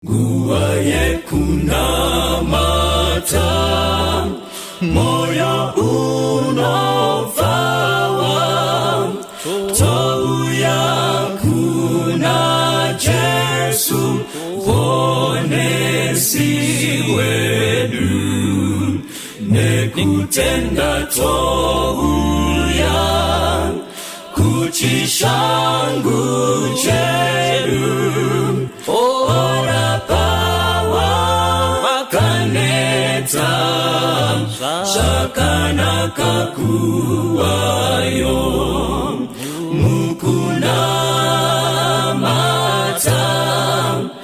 Nguva yekunamata, moyo unofara, touya kuna Jesu Muponesi wedu, nekutenda touya kuchishangu chedu, orapa wakaneta, zvakanaka kuvayo mukunamata,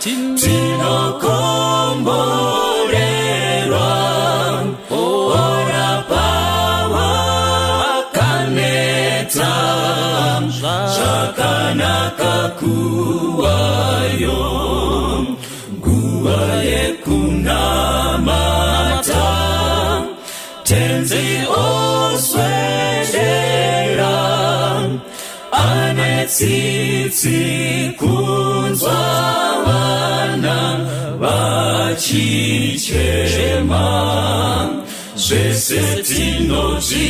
tinokomborerwa, orapa wakaneta, zvakanaka kuvayo. Nguva yekunamata, Tenzi oswedera, ane tsitsi kunzwa vana vachichema, zvese tinozviisa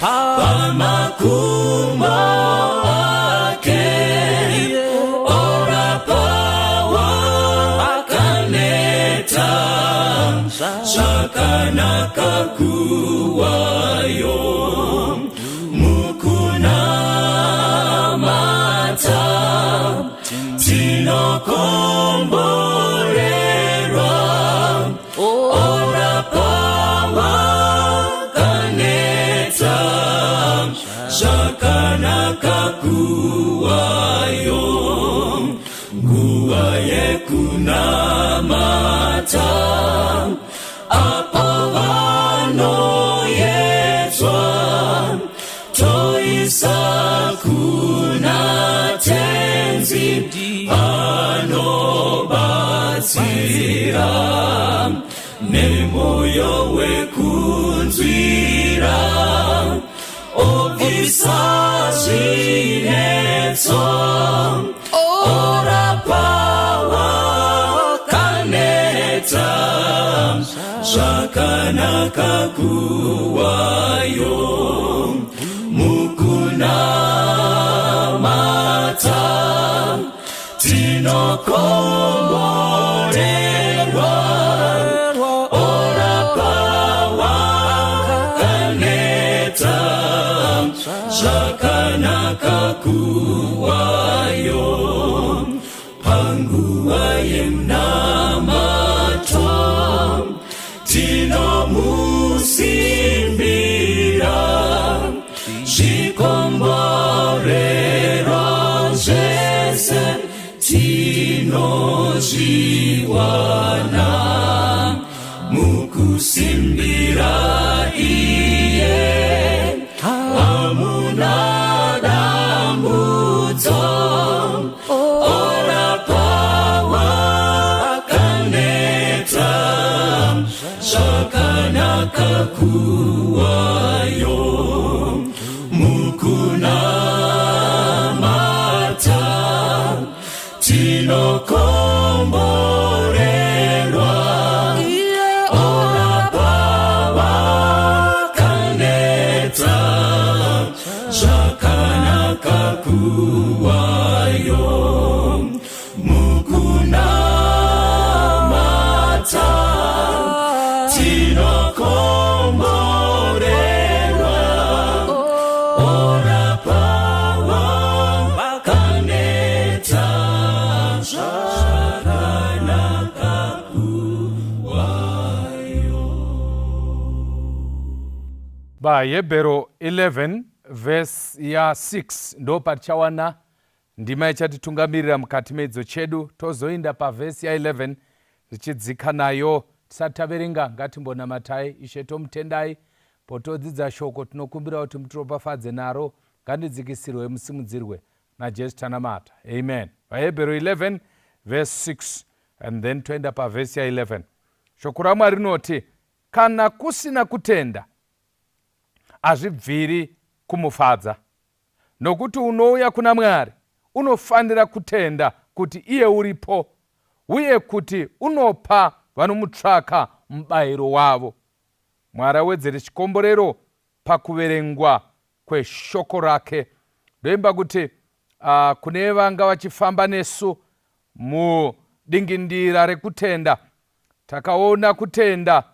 pamakumbo ake, orapa wakaneta, zvakanaka kuvayo mukunamata, tinokomborerwa, orapa wakaneta, zvakanaka kuvayo. Nguva yekunamata, apo vanoyedzwa, toisa kuna Tenzi, anobatsira nemoyo wekunzwira, obvisa zvinetso, orapa wakaneta, zvakanaka kuvayo mukunamata, tinokomborerwa, orapa wakaneta, zvakanaka kuvayo panguva yemunamato, tinomusimbira, zvikomborero zvese tinozviwana mukusimbira iye, hamuna dambudzo, orapa wakaneta, zvakanaka kuvayo mukunamata, tinokomborerwa, orapa wakaneta, zvakanaka kuvayo mukunamata, tinokomborerwa, orapa wakaneta, zvakanaka kuvayo. VaHebheru 11 vhesi ya6 ndo patichawana ndima ichatitungamirira mukati meidzo chedu. Tozoinda pavhesi ya11 zvichidzika nayo. Tisati taverenga, ngatimbonamatai. Ishe, tomutendai potodzidza shoko, tinokumbira kuti mutiropafadze naro, ngandidzikisirwe, musimudzirwe. NaJesu tanamata, amen. VaHebheru 11 vhesi 6 and then toenda pavhesi ya11. Shoko raMwari rinoti, "Kana kusina kutenda, hazvibviri kumufadza, nokuti unouya kuna Mwari unofanira kutenda kuti kuti iye uripo uye kuti unopa vanomutsvaka mubayiro wavo. Mwari awedzere chikomborero pakuverengwa kweshoko rake. Ndoimba kuti kune vanga vachifamba nesu mudingindira rekutenda, takaona kutenda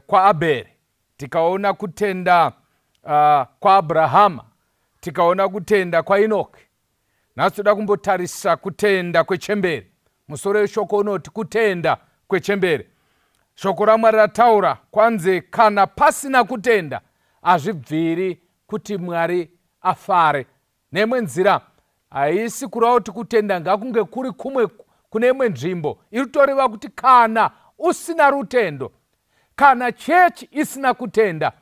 kwaAbheri, tikaona kutenda kwaAbrahama, tikaona kutenda kwaInoki. Nhasi toda kumbotarisa kutenda kwechembere. Musoro weshoko unoti kutenda kwechembere. Shoko raMwari rataura kwanzi kana pasina kutenda hazvibviri kuti Mwari afare. Neimwe nzira haisi kureva kuti kutenda ngakunge kuri kumwe kune imwe nzvimbo. Iri kutoreva kuti kana usina rutendo, kana chechi isina kutenda,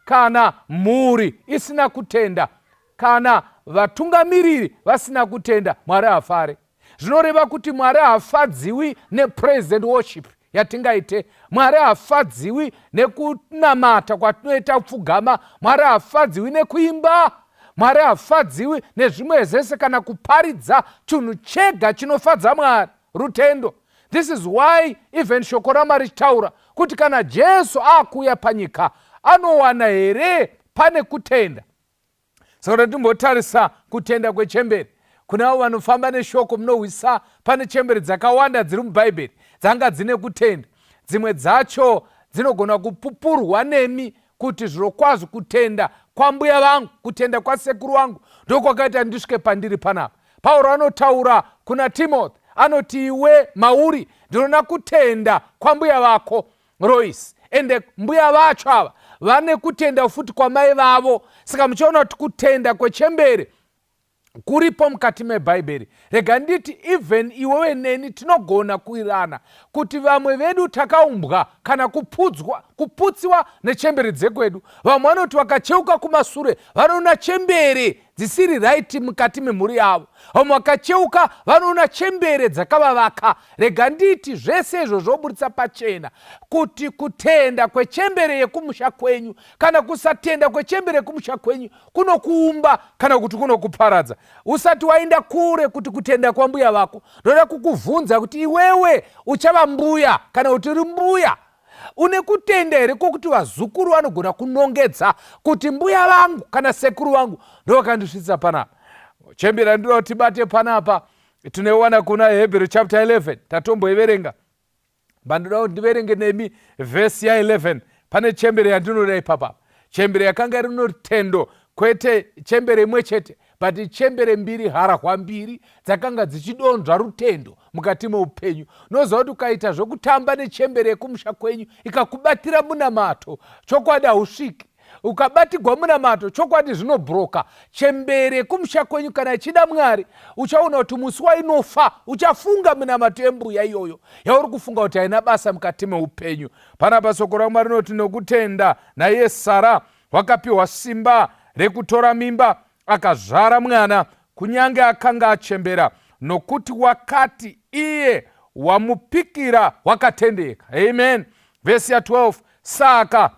kana mhuri isina kutenda, kana vatungamiriri vasina kutenda, Mwari haafare. Zvinoreva kuti Mwari haafadziwi nepraise and worship yatingaite. Mwari haafadziwi nekunamata kwatinoita kupfugama. Mwari haafadziwi nekuimba. Mwari haafadziwi nezvimwe zvese kana kuparidza. Chinhu chega chinofadza Mwari rutendo. This is why even shoko raMwari richitaura kuti kana Jesu akuuya panyika anowana here pane kutenda. Saka timbotarisa kutenda kwechembere. Kune avo vanofamba neshoko munohwisa pane chembere dzakawanda dziri muBhaibheri dzanga dzine kutenda. Dzimwe dzacho dzinogona kupupurwa nemi kuti zvirokwazvo kutenda kwambuya vangu, kutenda kwasekuru vangu ndokwakaita ndisvike pandiri panapa. Pauro anotaura kuna Timothy, anoti iwe mauri ndinoona kutenda kwambuya vako Roisi, ende mbuya vacho ava vane kutenda futi kwamai vavo. Saka muchiona kuti kutenda kwechembere kuripo mukati meBhaibheri. Rega nditi even iwewe neni tinogona kuirana kuti vamwe vedu takaumbwa kana kuputsiwa nechembere dzekwedu. Vamwe vanoti vakacheuka kumasure vanoona chembere dzisiri right mukati memhuri yavo. Vamwe vakacheuka vanoona chembere dzakavavaka. Rega nditi zvese izvo zvoburitsa pachena kuti kutenda kwechembere yekumusha kwenyu kana kusatenda kwechembere yekumusha kwenyu kunokuumba kana kuti kunokuparadza. Usati waenda kure kuti kutenda kwambuya vako, ndoda kukuvhunza kuti iwewe uchava mbuya kana kuti uri mbuya, une kutenda here kwokuti vazukuru vanogona kunongedza kuti mbuya vangu kana sekuru vangu ndovakandisvitsa panapa? Chembera ndinoda kuti tibate panapa, tinoiwana kuna Hebrew chapter 11, tatomboiverenga. Bandoda kuti ndiverenge nemi vhesi ya11. Pane chembere yandinoda ipapa, chembere yakanga iri norutendo, kwete chembere imwe chete but chembere mbiri, harahwa mbiri dzakanga dzichidonzva rutendo mukati meupenyu. Unoziva kuti ukaita zvekutamba nechembere yekumusha kwenyu ikakubatira munamato, chokwadi hausviki. Ukabatigwa munamato, chokwadi zvinobhuroka. Chembere yekumusha kwenyu kana ichida Mwari, uchaona kuti musi wainofa uchafunga minamato yembuya iyoyo yauri kufunga kuti haina basa mukati meupenyu. Panapa soko raMwari rinoti nokutenda naiye Sara wakapiwa simba rekutora mimba, akazvara mwana kunyange akanga achembera, nokuti wakati iye wamupikira wakatendeka. Amen. Vhesi ya 12, saka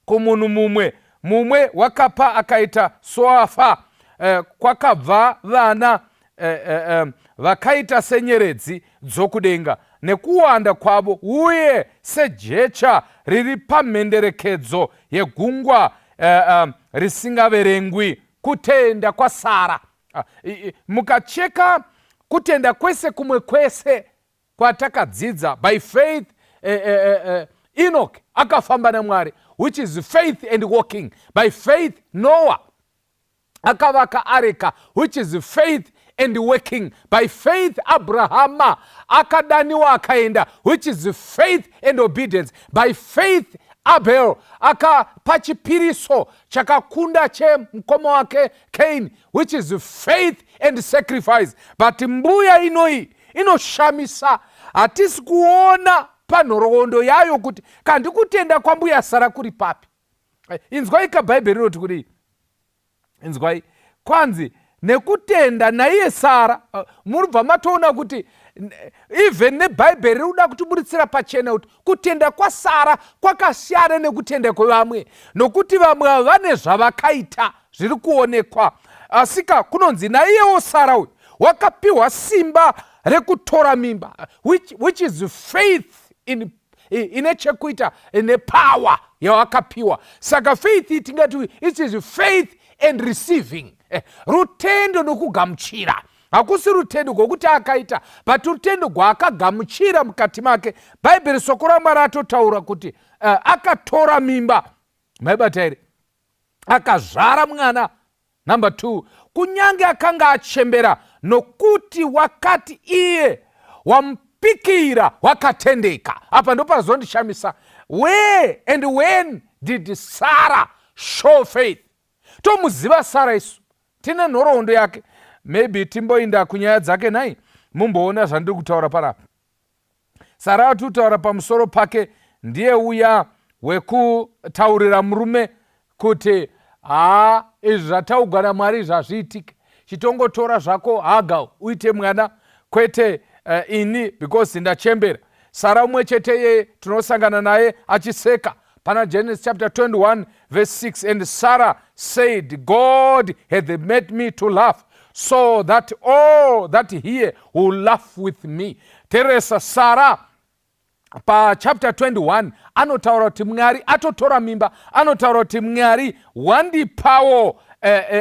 kumunhu mumwe mumwe wakapa akaita soafa, kwakabva vana vakaita senyeredzi dzokudenga nekuwanda kwavo, uye sejecha riri pamhenderekedzo yegungwa risingaverengwi. Kutenda kwaSara. Mukacheka kutenda kwese kumwe kwese kwatakadzidza, by faith Enoch akafamba naMwari, which is faith and walking. By faith Noah akavaka areka, which is faith and working. By faith Abrahama akadaniwa akaenda, which is faith and obedience. By faith Abel akapa chipiriso chakakunda chemukoma wake Cain, which is faith and sacrifice. But mbuya inoi inoshamisa, hatisi kuona panhoroondo yayo kuti kandi kutenda kwambuya Sara kuri papi. Inzwai kabhaibheri rinoti kudii. Inzwai, kwanzi nekutenda naiye Sara. Muribva matoona kuti even nebhaibheri riri kuda kutiburitsira pachena kuti kutenda kwaSara kwakasiyana nekutenda kwevamwe, nokuti vamwe ava vane zvavakaita zviri kuonekwa. Asika kunonzi naiyewo Sara uyu Wakapiwa simba rekutora mimba, which is faith in ine chekuita nepower yawakapiwa. Saka faith tingati it is faith and receiving, rutendo nokugamuchira. Hakusi rutendo rwokuti akaita, but rutendo rwaakagamuchira mukati make. Bhaibheri, soko raMwari atotaura kuti akatora mimba. Maibata here? Akazvara mwana. Number two, kunyange akanga achembera, nokuti wakati iye wamupikira wakatendeka. Apa ndopazondishamisa. Where and when did Sarah show faith? Tomuziva Sara isu, tine nhoroondo yake. Maybe timboinda kunyaya dzake nhai, mumboona zvandiri kutaura panapa. Sara ati kutaura pamusoro pake ndiye uya wekutaurira murume kuti, "Haa, izvi zvataugwa naMwari zvazviitike, chitongotora zvako Haga uite mwana, kwete ini, because ndachembera." Sara umwe chete iyeye tinosangana naye achiseka pana Genesis chapter 21 verse 6: "And Sarah said, 'God hath made me to laugh, so that all that hear will laugh with me.'" Teresa, Sara pachapter 21 anotaura kuti Mwari atotora mimba, anotaura kuti Mwari wandipawo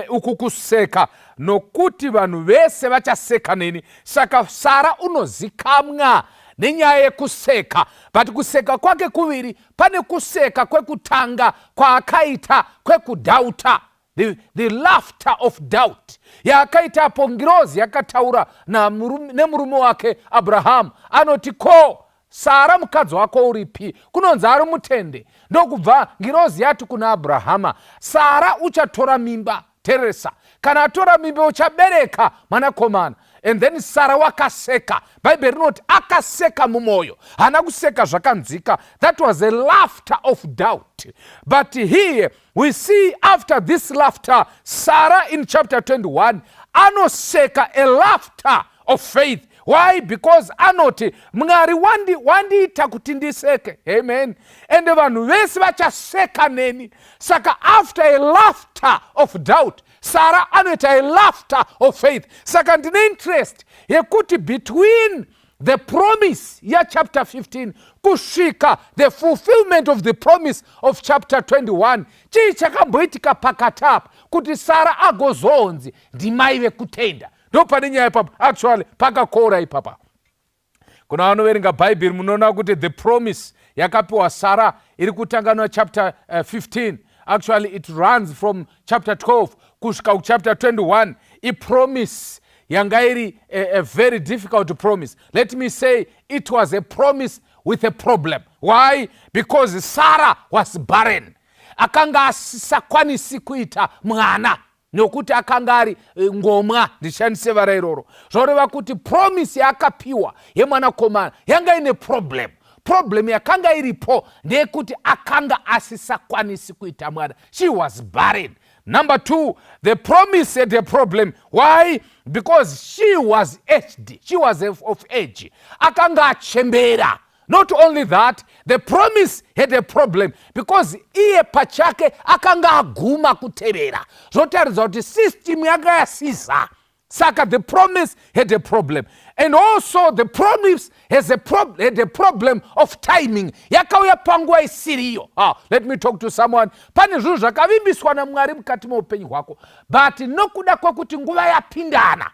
uku kuseka, nokuti vanhu vese vachaseka neni. Saka Sara unozikamwa nenyaya yekuseka, but kuseka kwake kuviri. Pane kuseka kwekutanga kwaakaita kwekudoubta, the laughter of doubt yaakaita apo ngirozi yakataura nemurume wake Abrahamu. Anoti, "Ko, Sara mukadzi wako uripi?" Kunonzi, "Ari mutende." Ndokubva ngirozi yati kuna Abrahama, "Sara uchatora mimba." Teresa, kana atora mimba uchabereka mwanakomana. And then Sara wakaseka. Bhaibheri rinoti akaseka mumwoyo, haana kuseka zvakanzwika. That was a laughter of doubt. But here we see, after this laughter, Sarah in chapter 21 anoseka a laughter of faith. Why? Because anoti, "Mwari wandiita kuti ndiseke." Amen. Ende vanhu vese vachaseka neni. Saka after a laughter of doubt, Sara anoita a laughter of faith. Saka ndine interest yekuti between the promise yachapter 15 kusvika the fulfillment of the promise of chapter 21, chii chakamboitika pakati apa kuti Sara agozonzi ndimai vekutenda? Ndo pane nyaya ipapo. Actually pakakora ipapa. Kuna vanoverenga Bhaibheri, munoona kuti the promise yakapiwa Sara iri kutanga nachapter 15. Actually it runs from chapter 12 kusvika kuchapter 21. Ipromise yanga iri a very difficult promise. Let me say it was a promise with a problem. Why? Because Sarah was barren, akanga asisakwanisi kuita mwana nokuti akanga ari ngomwa, ndishandise vara iroro. Zvoreva kuti promise yaakapiwa yemwanakomana yanga ine problem. Problem yakanga iripo ndeyekuti akanga asisakwanisi kuita mwana. She was barren. Number two, the promise had a problem. Why? Because she was aged, she was of age, akanga achembera. Not only that, the promise had a problem because iye pachake akanga aguma kutevera, zvotaridza kuti system yanga yasiza. Saka the promise had a problem, and also the promise had a problem of timing. Yakauya panguva isiriyo. Ah, let me talk to someone. Pane zvinhu zvakavimbiswa naMwari mukati meupenyu hwako, but nokuda kwekuti nguva yapindana,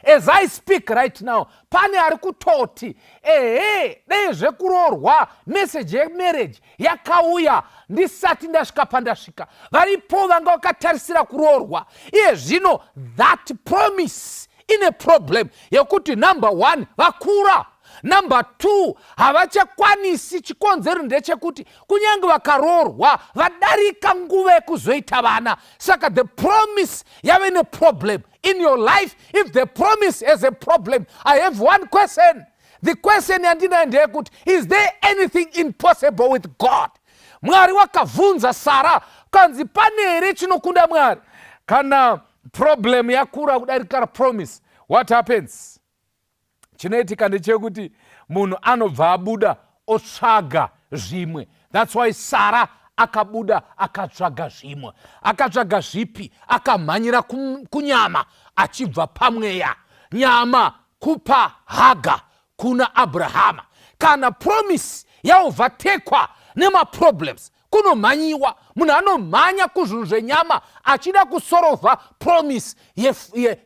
as I speak right now, pane ari kutoti, "Ehe, dei zvekuroorwa, meseji yemarriage yakauya ndisati ndasvika pandasvika." Varipo vanga vakatarisira kuroorwa iye zvino. That promise ine problem yekuti, number one, vakura; number two, havachakwanisi. Chikonzero ndechekuti kunyange vakaroorwa, vadarika nguva yekuzoita vana. Saka the promise yave neproblem. In your life, if the promise has a problem, I have one question. The question yandinayo ndeyekuti, is there anything impossible with God? Mwari wakabvunza Sara, kanzi, "Pane here chinokunda Mwari?" Kana problem yakura kudarika promise, what happens? Chinoitika ndechekuti munhu anobva abuda otsvaga zvimwe. That's why Sara Akabuda akatsvaga zvimwe. Akatsvaga zvipi? Akamhanyira kunyama achibva pamweya. Nyama kupa Haga kuna Abrahama. Kana promise yaovertekwa nemaproblems, kunomhanyiwa. Munhu anomhanya kuzvinhu zvenyama achida kusolva promise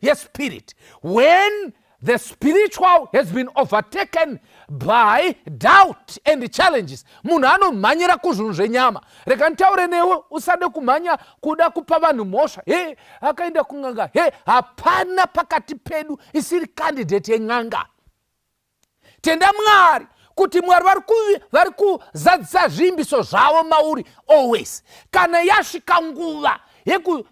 yespirit. When the spiritual has been overtaken by doubt and challenges, munhu anomhanyira kuzvinhu zvenyama. Rega nditaure newe, usade kumhanya kuda kupa vanhu mhosva. He, akaenda kun'anga. He, hapana pakati pedu isiri candidate yen'anga. Tenda Mwari kuti Mwari vari kuzadzisa zvivimbiso zvavo mauri always. Kana yasvika nguva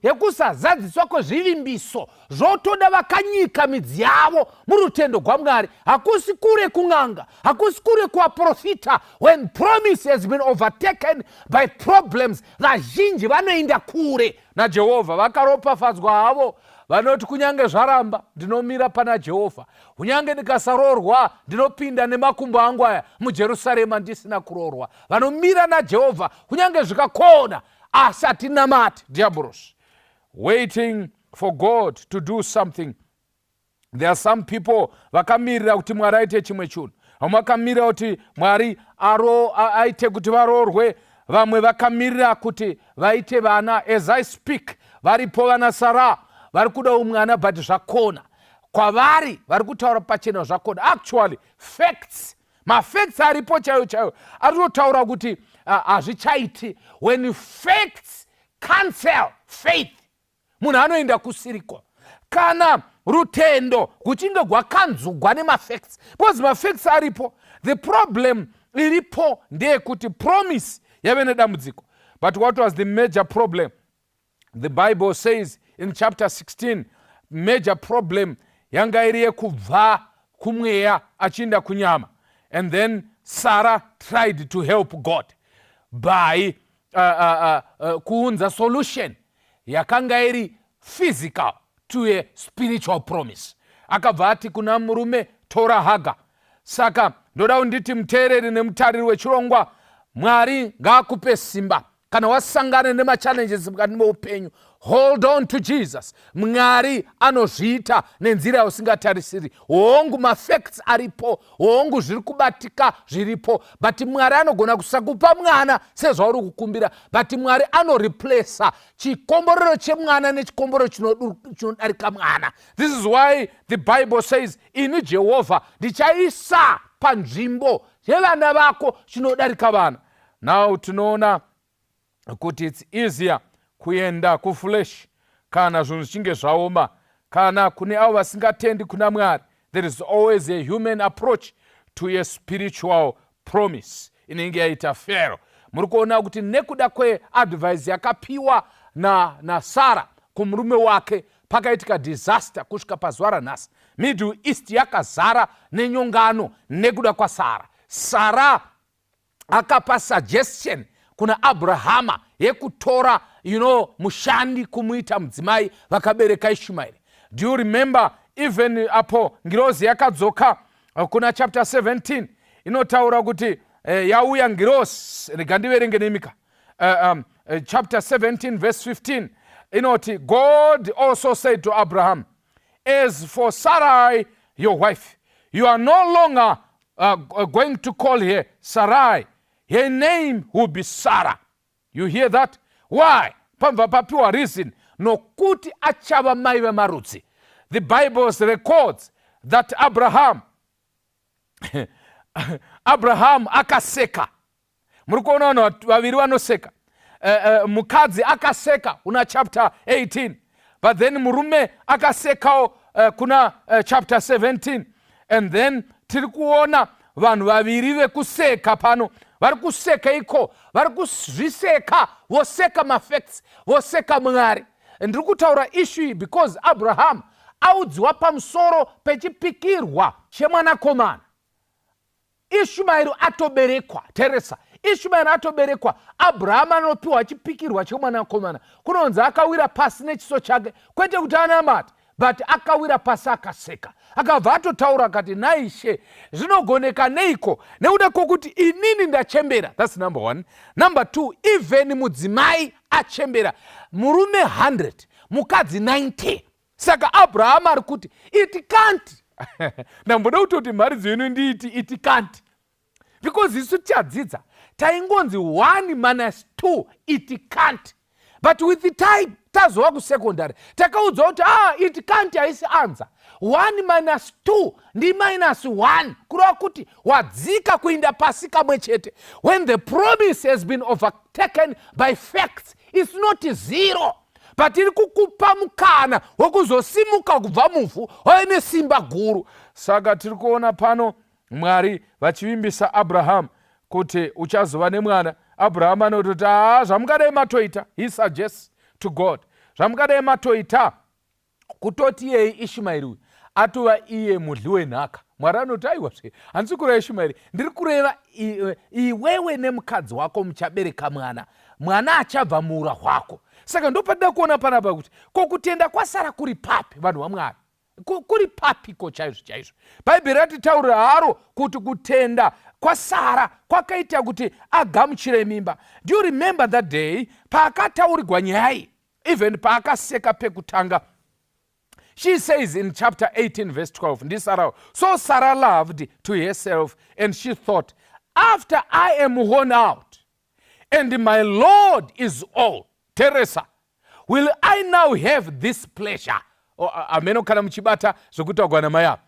yekusazadziswa kwezvivimbiso, zvotoda vakanyika midzi yavo murutendo gwamwari. Hakusi kure kun'anga, hakusi kure kuvaprofita. When promise has been overtaken by problems, vazhinji vanoenda kure naJehovha. Vakaropafadzwa havo vanoti, "Kunyange zvaramba, ndinomira pana Jehovha. Kunyange ndikasaroorwa, ndinopinda nemakumbo angu aya muJerusarema ndisina kuroorwa." Vanomira naJehovha kunyange zvikakona, asi hatinamati diabolos. Waiting for God to do something. There are some people vakamirira kuti Mwari aite chimwe chinhu. Vamwe vakamirira kuti Mwari aite kuti varoorwe. Vamwe vakamirira kuti vaite vana. As I speak, varipo vana Sara vari kudawo mwana, but zvakona kwavari. Vari kutaura pachena, zvakona. Actually, facts, mafacts aripo chaiyo chaiyo ari kutotaura kuti hazvichaiti. When facts cancel faith, munhu anoenda kusiriko. Kana rutendo kuchinge gwakanzugwa nemafacts, because mafacts aripo, the problem iripo ndeyekuti promise yave nedambudziko. But what was the major problem? The Bible says in chapter 16, major problem yanga iri yekubva kumweya achiinda kunyama. And then Sarah tried to help God by kuunza solution yakanga iri physical to a spiritual promise. Akabva ati kuna murume, "Tora Haga." Saka ndoda kunditi, muteereri nemutariri wechirongwa, Mwari ngaakupe simba. Kana wasangana nemachallenges mukati meupenyu, hold on to Jesus. Mwari anozviita nenzira yausingatarisiri. Hongu, mafacts aripo, hongu, zviri kubatika zviripo, but Mwari anogona kusakupa mwana sezvauri kukumbira, but Mwari anoreplaca chikomborero chemwana nechikomborero chinodarika mwana. This is why the Bible says, "Ini Jehovha ndichaisa panzvimbo yevana vako chinodarika vana." Now tinoona kuti it's easier kuenda kuflesh kana zvinhu zvichinge zvaoma. Kana kune avo vasingatendi kuna Mwari, there is always a human approach to a spiritual promise inenge yaita fail. Muri kuona kuti nekuda kweadvice yakapiwa naSara na kumurume wake, pakaitika disaster. Kusvika pazuva ranhasi, Middle East yakazara nenyongano nekuda kwaSara. Sara akapa suggestion kuna Abrahama yekutora mushandi kumuita mudzimai, vakabereka Ishumaeri. Do you remember even apo ngirozi yakadzoka kuna chapter 17, inotaura kuti yauya ngirozi? Rega ndiverenge nemika. Chapter 17 verse 15 inoti, "God also said to Abraham, 'As for Sarai your wife, you are no longer going to call her Sarai. Her name will be Sarah.'" You hear that? Why? Pambva papiwa reason, nokuti achava mai vemarudzi. The Bible records that Abraham akaseka. Muri kuona vanhu vaviri vanoseka. Mukadzi akaseka kuna chapter 18, but then murume akasekawo kuna chapter 17. And then tiri kuona vanhu vaviri vekuseka pano. Vari kuseka iko, vari kuzviseka, voseka mafacts, voseka Mwari. Ndiri kutaura issue iyi because Abraham audziwa pamusoro pechipikirwa chemwanakomana, Ishumaeri atoberekwa. Teresa, Ishumaeri atoberekwa, Abrahamu anopiwa chipikirwa chemwanakomana. Kunonzi akawira pasi nechiso chake, kwete kuti anamate, But akawira pasi akaseka, akabva atotaura akati, "Naishe, zvinogoneka neiko, nekuda kwokuti inini ndachembera?" That's number one. Number two, even mudzimai achembera, murume 100, mukadzi 90. Saka Abrahamu ari kuti it can't. Ndamboda kutoti mharidzo ino ndiiti "It can't", because isu tichadzidza taingonzi 1 minus 2, it can't. But with the time tazova kusecondary, takaudzwa kuti, ah, it can't haisi answer. 1 minus 2 ndi minus 1, kureva kuti wadzika kuinda pasi kamwe chete. When the promise has been overtaken by facts, it's not zero, but iri kukupa mukana wekuzosimuka kubva muvhu wave nesimba guru. Saka tiri kuona pano Mwari vachivimbisa Abrahamu kuti uchazova nemwana. Abrahamu anototi, "Haa, zvamungadai matoita," he suggests to God, "zvamungadai matoita kutoti iyei Ishumaeri uyu atova iye mudyi wenhaka." Mwari anoti, "Aiwazve, handisi kureva Ishumaeri, ndiri kureva iwewe nemukadzi wako muchabereka mwana, mwana achabva muura hwako." Saka ndopatida kuona panapa kuti ko kutenda kwaSara kuri papi, vanhu vaMwari? Kuri papiko chaizvo chaizvo? Bhaibheri ratitaurira haro kuti kutenda kwaSara kwakaita kuti agamuchire mimba. Do you remember that day paakataurirwa nyaya iyi, even paakaseka pekutanga? She says in chapter 18 verse 12, ndiSarah, "So Sarah laughed to herself and she thought, 'After I am worn out and my lord is old,'" teresa, "will I now have this pleasure?" Ameno kana muchibata zvokutaurwa namai ava.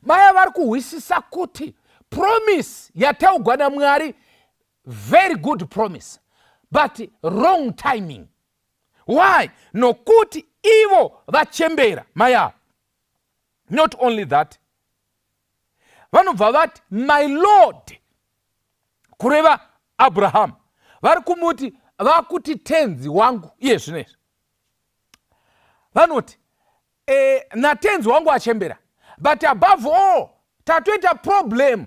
Mai vari kuhwisisa kuti promise yataugwa naMwari, very good promise, but wrong timing. Why? Nokuti ivo vachembera mai ava. Not only that, vanobva vati "my lord", kureva Abrahamu vari kumuti, vakuti tenzi wangu. Iye zvinezvi vanoti natenzi wangu achembera, but above all tatoita problem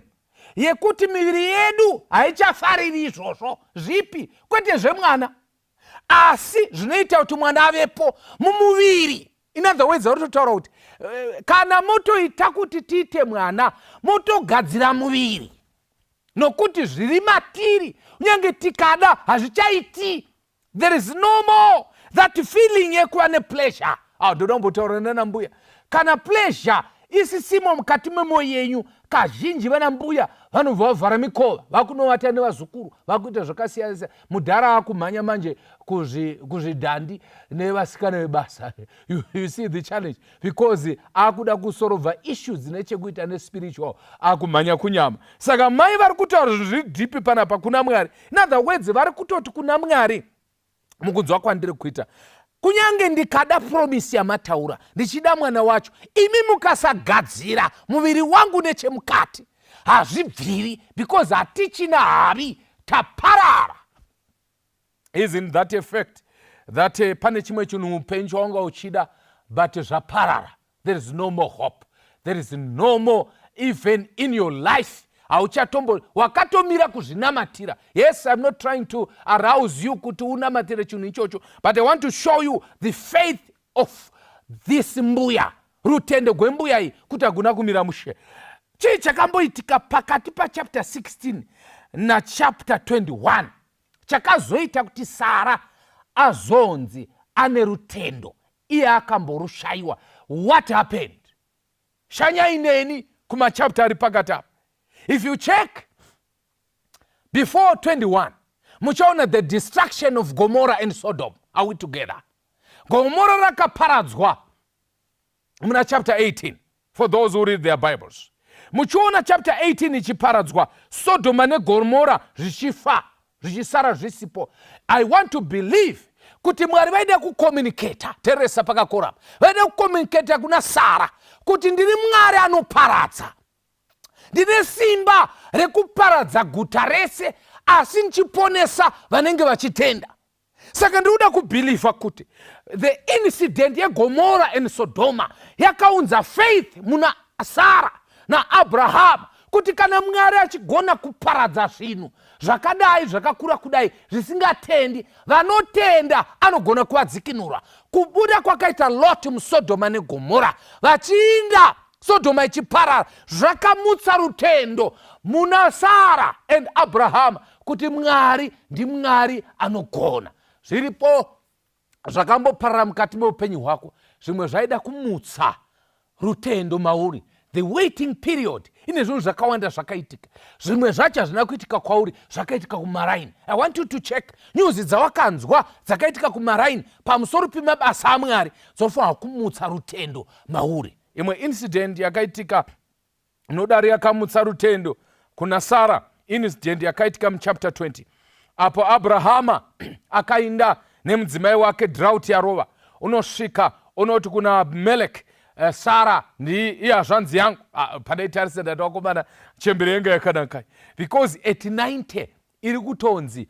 yekuti miviri yedu haichafariri izvozvo. Zvipi? Kwete zvemwana, asi zvinoita kuti mwana avepo mumuviri. In other words, vari kutotaura kuti kana motoita kuti tiite mwana, motogadzira muviri, nokuti zviri matiri kunyange tikada hazvichaiti. There is no more that feeling yekuva nepleasure. Ah, ndoda kumbotaura nana mbuya. Kana pleasure isisimo mukati memwoyo yenyu, kazhinji vana mbuya vanobva vavhara mikova, vakunovata nevazukuru, vakuita zvakasiyana siyana. Mudhara akumhanya manje kuzvidhandi nevasikana vebasa. You see the challenge, because akuda kusolva issues dzine chekuita nespiritual, akumhanya kunyama. Saka mai vari kutaura zvinhu zviri deep panapa kuna Mwari. In other words, vari kutoti kuna Mwari, mukunzwa kwandiri kuita, kunyange ndikada promise yamataura, ndichida mwana wacho, imi mukasagadzira muviri wangu nechemukati, hazvibviri, because hatichina havi, taparara. Isn't that effect that pane chimwe chinhu muupenyu chawanga uchida, but zvaparara? There is no more hope, there is no more even in your life. Hauchatombo, wakatomira kuzvinamatira. Yes, I'm not trying to arouse you kuti unamatire chinhu ichocho, but I want to show you the faith of this mbuya, rutendo gwembuya iyi kuti haguna kumira mushe. Chii chakamboitika pakati pachapter 16 nachapter 21 chakazoita kuti Sara azonzi ane rutendo, iye akamborushayiwa? What happened? Shanyai neni kumachapter ari pakati apa. If you check before 21, muchaona the destruction of Gomorrah and Sodom. Are we together? Gomora rakaparadzwa muna chapter 18, for those who read their Bibles. Muchiona chapter 18 ichiparadzwa, Sodhoma neGomora zvichifa, zvichisara zvisipo. I want to believe kuti Mwari vaida kucommunicata, teresa pakakorapa, vaida kucommunicata kuna Sara kuti ndiri Mwari anoparadza, ndine simba rekuparadza guta rese, asi ndichiponesa vanenge vachitenda. Saka ndiri kubhilivha kuti the incident yeGomora and Sodoma yakaunza faith muna Sara naAbrahama kuti kana Mwari achigona kuparadza zvinhu Zvakadai zvakakura kudai zvisingatendi, vanotenda anogona kuvadzikinura. Kubuda kwakaita Lot muSodhoma neGomora vachiinda Sodhoma ichiparara zvakamutsa rutendo muna Sara and Abrahama kuti Mwari ndiMwari anogona. Zviripo zvakamboparara mukati meupenyu hwako, zvimwe zvaida kumutsa rutendo mauri. The waiting period ine zvinhu zvakawanda zvakaitika. Zvimwe zvacho hazvina kuitika kwauri, zvakaitika kumaraini. I want you to check news dzawakanzwa dzakaitika kumaraini pamusoro pemabasa aMwari, dzofanira kumutsa rutendo mauri. Imwe incident yakaitika inodaro yakamutsa rutendo kuna Sara, incident yakaitika muchapter 20 apo Abrahama akainda nemudzimai wake, drought yarova, unosvika unoti kuna Abimelech, Sara ndi ihazvanzi yangu. Ah, pandaitarisa ndati wakomana, chembere yanga yakanakai, because at 90 iri kutonzi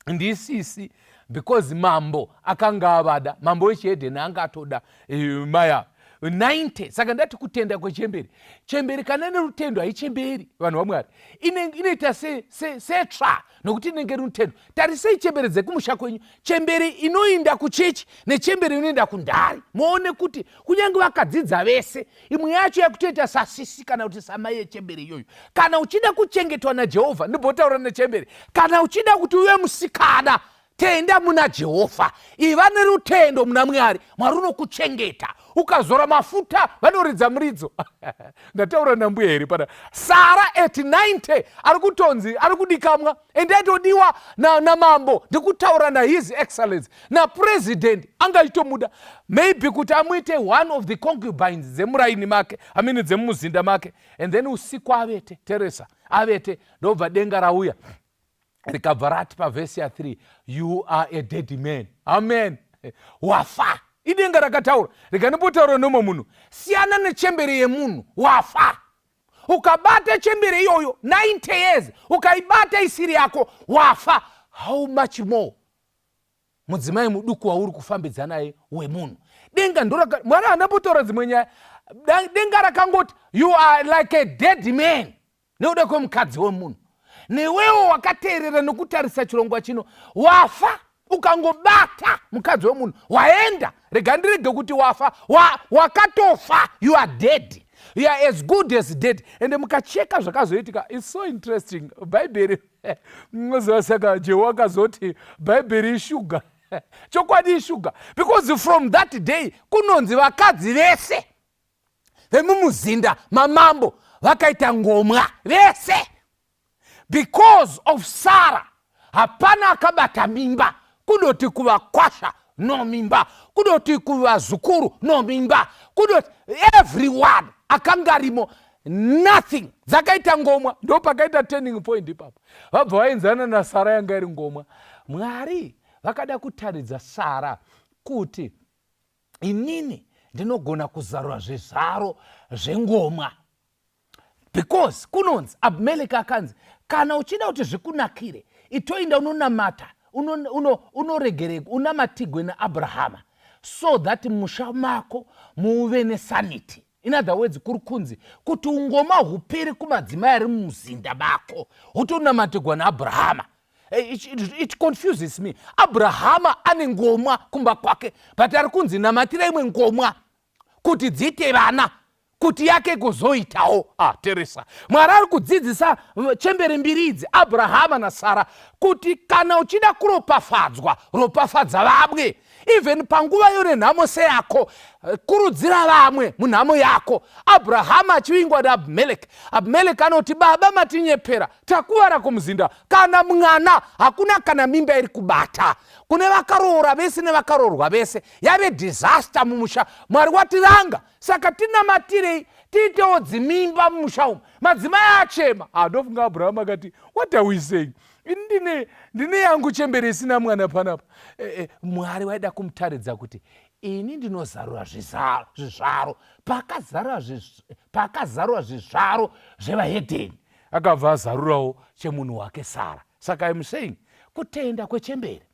ndisisi, because mambo akanga avada, mambo wechihedheni anga atoda maya 90. Saka ndati kutenda kwechemberi, chemberi kana nerutendo haichemberi. Vanhu vaMwari, inoita setsva se, se nokuti inenge rutendo. Tarisei chembere dzekumusha kwenyu, chembere inoinda kuchechi nechembere inoenda kundari, muone kuti kunyange vakadzidza vese, imwe yacho yakutoita sasisi kana kuti samai yechembere iyoyo. Kana uchida kuchengetwa naJehovha, ndimbotaura nechembere, kana uchida kuti uve musikana, tenda muna Jehovha, iva nerutendo muna Mwari. Mwari unokuchengeta. Ukazora mafuta vanoridza muridzo. Ndataura nambuya here pana Sara at 90 ari kutonzi ari kudikamwa, ende aitodiwa namambo na ndikutaura naHis Excellence, napresident anga achitomuda, maybe kuti amuite one of the concubines dzemuraini make, I mean dzemumuzinda make. And then usiku avete, teresa, avete, ndobva denga rauya rikabva rati pavhesi ya3, "You are a dead man." Amen, wafa. Idenga rakataura. Rikanimbotaura nomwe munhu, siyana nechembere yemunhu, wafa. Ukabata chembere iyoyo 90 years, ukaibata isiri yako, wafa. How much more mudzimai muduku wauri kufambidza naye wemunhu? Denga ndoraka. Mwari handambotaura dzimwe nyaya, denga rakangoti, "You are like a dead man," nekuda kwemukadzi wemunhu. Newewo wakateerera nekutarisa chirongwa chino, wafa. Ukangobata mukadzi wemunhu, waenda. Rega ndirege kuti wafa, wakatofa wa you are dead, you are as good as dead. Ende mukacheka zvakazoitika, it's so interesting. Bhaibheri moziva, saka Jehu akazoti Bhaibheri ishuga. Chokwadi ishuga, because from that day kunonzi vakadzi vese vemumuzinda mamambo vakaita ngomwa vese because of Sara. Hapana akabata mimba. Kudoti kuvakwasha, no mimba. Kudoti kuvazukuru, no mimba. Kudoti everyone akanga arimo, nothing. Dzakaita ngomwa. Ndo pakaita turning point ipapo, vabva vaenzana naSara yanga iri ngomwa. Mwari vakada kutaridza Sara kuti inini ndinogona kuzarura zvizvaro zvengomwa, because kunonzi Abimeleki akanzi, kana uchida kuti zvikunakire, itoinda unonamata, unoregere unamatigwe naAbrahama so that musha mako muve nesanity. In other words, kuri kunzi kuti ungoma hupiri kumadzimai ari mumuzinda mako, hutonamatigwa naAbrahama. It confuses me. Abrahama ane ngomwa kumba kwake, but ari kunzi namatira imwe ngomwa kuti dziite vana, kuti yake kuzoitawo. Ah, teresa, Mwari ari kudzidzisa chembere mbiri idzi, Abrahama naSara, kuti kana uchida kuropafadzwa, ropafadza vamwe. Even panguva yone nhamo seyako, kurudzira vamwe munhamo yako. Abrahama achivingwa naAbhimeleki, Abhimeleki anoti, "Baba, matinyepera, takuvara kumuzinda, kana mwana hakuna, kana mimba iri kubata. Kune vakaroora vese nevakaroorwa vese yave disaster mumusha. Mwari watiranga, saka tinamatirei tiitewo dzimimba mumusha umu. Madzimai achema." Ndofunga Abrahamu akati, "What are we saying? Ini ndine yangu chembere isina mwana panapa." Mwari waida kumutaridza kuti ini ndinozarura zvizvaro. Pakazarura zvizvaro zvevahedheni, akabva azarurawo chemunhu wake Sara. Saka I'm saying, kutenda kwechembere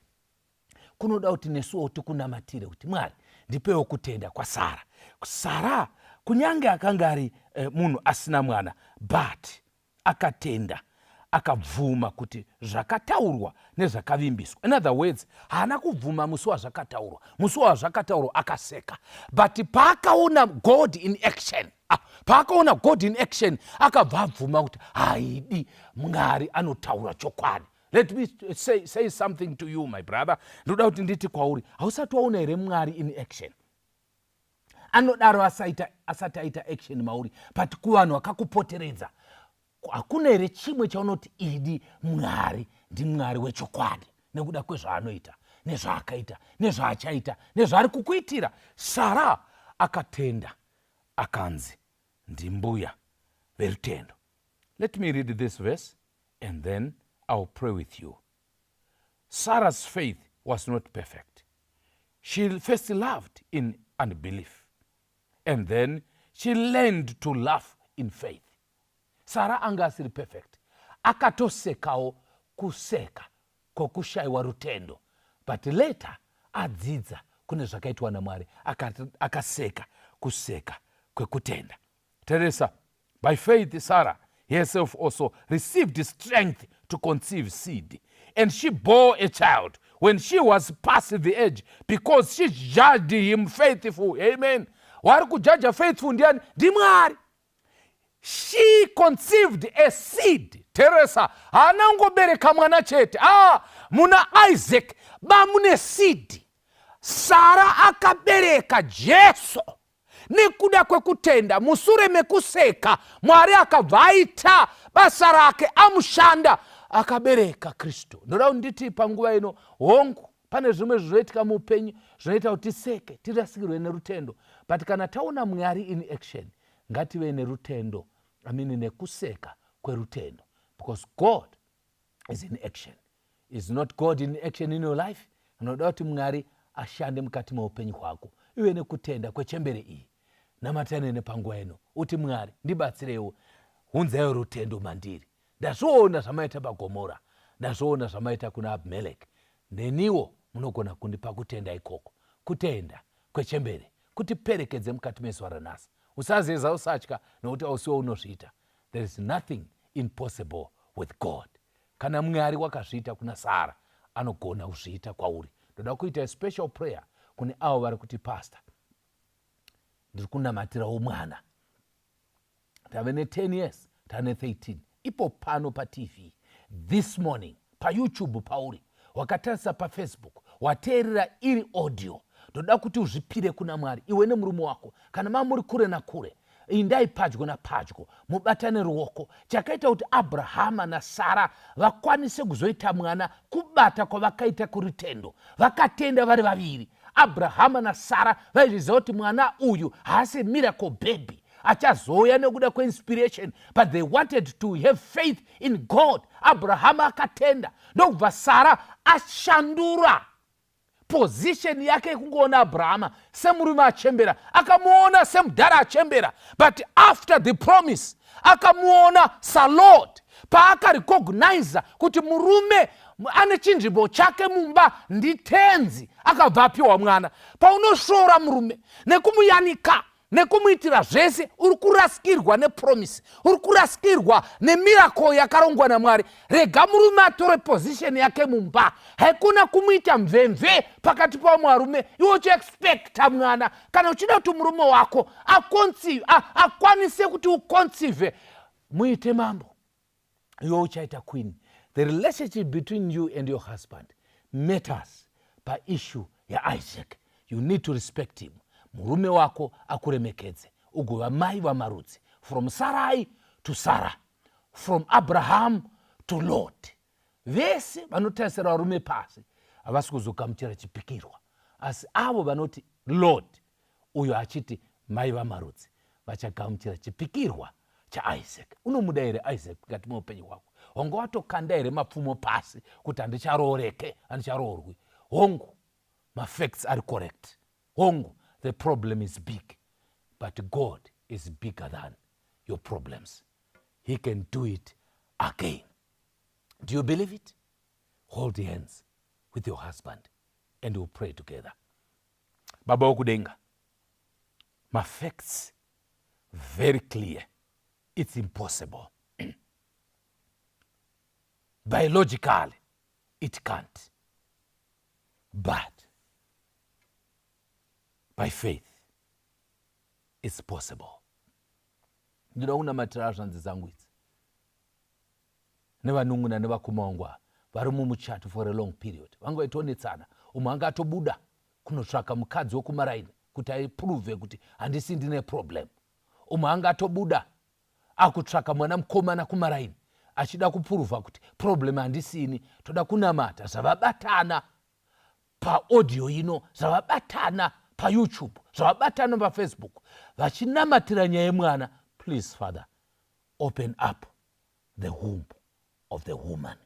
kunoda kuti nesuwo tikunamatire kuti Mwari, ndipewo kutenda kwaSara. Sara kunyange akanga ari munhu asina mwana, but akatenda. Akabvuma kuti zvakataurwa nezvakavimbiswa. In other words, haana kubvuma musi wazvakataurwa. Musi wazvakataurwa akaseka, but paakaona God in action, paakaona God in action, akabva abvuma kuti haidi, Mwari anotaura chokwadi. Let me say something to you, my brother. Ndoda kuti nditi kwauri, hausati waona here Mwari in action? Anodaro asati aita action mauri, but kuvanhu vakakupoteredza, hakuna here chimwe chaunoti idi, Mwari ndiMwari wechokwadi nekuda kwezvaanoita, nezvaakaita, nezvaachaita, nezvaari kukuitira? Sara akatenda, akanzi ndimbuya verutendo. Let me read this verse and then I will pray with you. Sarah's faith was not perfect. She first loved in unbelief and then she learned to laugh in faith. Sara anga asiri perfect, akatosekawo kuseka kwokushayiwa rutendo, but later adzidza kune zvakaitwa naMwari, akaseka kuseka kwekutenda. Teresa, by faith Sarah herself also received strength to conceive seed, and she bore a child when she was past the age, because she judged him faithful. Amen. Wari kujaja faithful ndiani? NdiMwari. She conceived a seed. Teresa, haana kungobereka mwana chete. Muna Isaac bamune seed. Sara akabereka Jesu nekuda kwekutenda. Musure mekuseka, Mwari akabva aita basa rake, amushanda, akabereka Kristu. Ndoda kuti nditi panguva ino, hongu, pane zvimwe zvinoitika muupenyu zvinoita kuti tiseke, tirasikirwe nerutendo, but kana taona Mwari in action, ngative nerutendo, I mean, nekuseka kwerutendo, because God is in action. Is not God in action in your life? Unoda kuti Mwari ashande mukati meupenyu hwako, ive nekutenda kwechembere iyi. Namatane nepanguva ino, uti, "Mwari, ndibatsirewo, hunzaiwo rutendo mandiri. Ndazviona zvamaita paGomora, ndazviona zvamaita kuna Abhimeleki, neniwo munogona kundipa kutenda ikoko." Kutenda kwechembere kutiperekedze mukati mezuva ranhasi. Usazeza, usatya, nokuti ausiwo unozviita. There is nothing impossible with God. Kana Mwari wakazviita kuna Sara, anogona kuzviita kwauri. Ndoda kuita special prayer kune avo vari kuti, "Pastor, ndiri kunamatirawo mwana, tave ne10 years, tane 13." Ipo pano paTV this morning, paYouTube pauri wakatarisa, paFacebook wateerera iri audio, ndoda kuti uzvipire kuna Mwari, iwe nemurume wako. Kana mamuri kure nakure, indai padyo napadyo, mubatane ruoko. Chakaita kuti Abrahama naSara vakwanise kuzoita mwana kubata kwavakaita kurutendo. Vakatenda vari vaviri, Abrahama naSara. Vaizviziva kuti mwana uyu haasi miracle baby achazouya nekuda kweinspiration, but they wanted to have faith in God. Abrahama akatenda, ndokubva Sara ashandura position yake yekungoona Abrahama semurume achembera. Akamuona semudhara achembera, but after the promise akamuona saLord. Paakarecogniza kuti murume ane chinzvimbo chake mumba, nditenzi, akabva apiwa mwana. Paunosvora murume nekumuyanika nekumuitira zvese, uri kurasikirwa nepromise, uri kurasikirwa nemiracle yakarongwa naMwari. Rega murume atore position yake mumba. Haikona kumuita mvemve pakati pavamwe varume, iwe uchiexpecta mwana. Kana uchida kuti murume wako akwanise kuti uconceive, muite mambo, iwe uchaita queen. The relationship between you and your husband matters. Paissue yaIsaac, you need to respect him. Murume wako akuremekedze, ugova mai vamarudzi. From Sarai to Sarah, from Abraham to Lord, vese vanotarisira varume pasi havasi kuzogamuchira chipikirwa, asi avo vanoti Lord, uyo achiti mai vamarudzi, vachagamuchira chipikirwa chaIsaac. Unomuda here Isaac mukati meupenyu hwako? Wanga watokanda here mapfumo pasi kuti handicharooreke, handicharoorwi? Hongu, mafacts ari correct. Hongu, the problem is big, but God is bigger than your problems. He can do it again. Do you believe it? Hold hands with your husband and we'll pray together. Baba wokudenga, mafacts very clear, it's impossible. Biologically it can't, but by faith it's possible. Ndinoda kunamatira hazvanzi dzangu idzi nevanun'una nevakoma vangu ava vari mumuchato for a long period. Vanga vaitonetsana, umwe anga atobuda kunotsvaka mukadzi wekumaraini kuti aiprove kuti handisi ndine problem. Umwe anga atobuda akutsvaka mwana mukomana kumaraini achida kupuruvha kuti problem handisini. Toda kunamata zvavabatana paaudio ino, zvavabatana paYouTube, zvavabatana paFacebook, vachinamatira nyaya yemwana. Please, Father, open up the womb of the woman,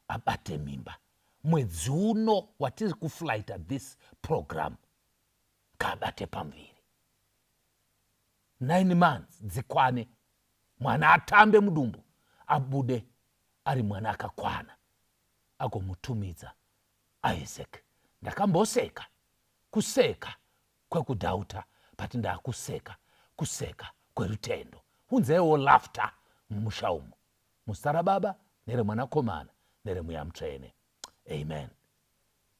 abate mimba mwedzi uno watiri kuflighta this program. Ngaabate pamuviri 9 months dzikwane, mwana atambe mudumbu, abude ari mwana akakwana, agomutumidza Isaac. Ndakamboseka kuseka kwekudhauta, but ndakuseka kuseka kwerutendo. Unzeiwo laughter mumusha umu, muzita raBaba nereMwanakomana nereMweya Mutsvene, amen.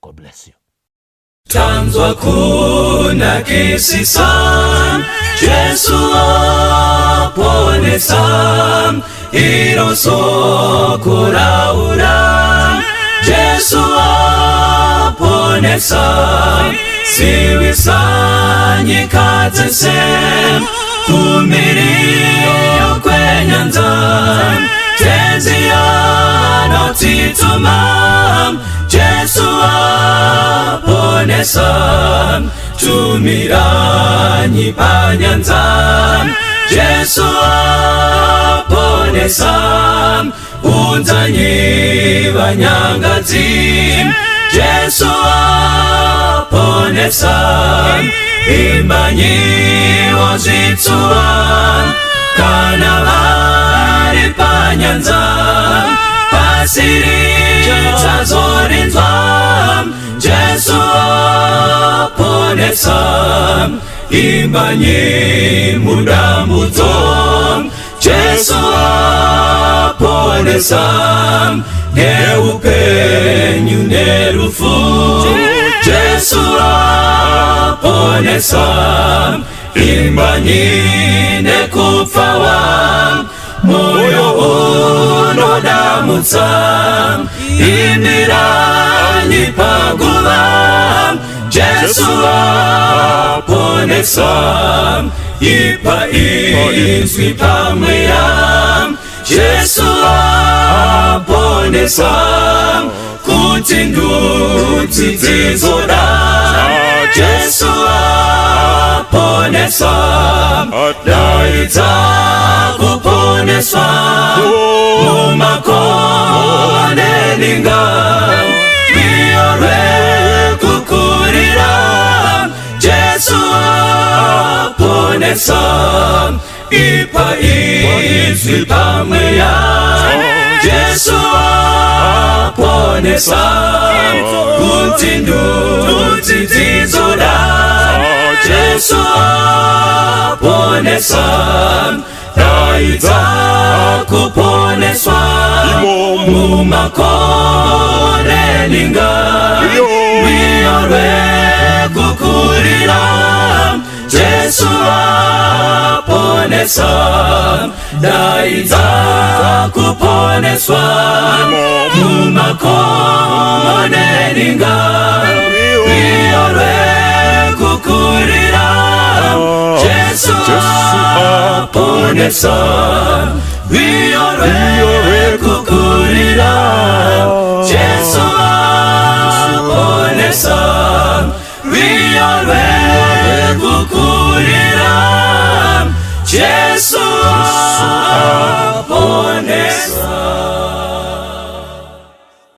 God bless you. Tanzwa kunakisisa, Jesu aponesa, iro soko raura. Jesu aponesa, siwisa nyika dzese, kumiriyo kwenyanza. Tenzi anotituma, Jesu aponesa, tumiranyi panyanza. Jesu aponesa, unzanyi vanyangadzi. Jesu aponesa, imbanyiwo zvitsuwa, kana vari panyanza, pasi richazorinzwa. Jesu aponesa, imbanyi mudambudzo. Jesu aponesa, neupenyu nerufu. Jesu aponesa, imbanyi nekupfawa, moyo unodamutsa. Imiranyi paguva, Jesu aponesa, ipa izwi pamweya. Jesu aponesa, kuti ndudzi dzizoda. Jesu aponesa, daidza kuponeswa mumakore ninga, rwiyo rwekukurira. Jesu aponesa, ipa izwi pamweya. Jesu aponesa, kuti ndudzi dzizoda. Jesu aponesa, daidza kuponeswa mumakore ninga, rwiyo rwekukurira. Jesu aponesa, daidza kuponeswa mumakore ninga, rwiyo rwekukurira. Jesu aponesa, rwiyo rwekukurira. Jesu aponesa, rwiyo rwekukurira. Jesu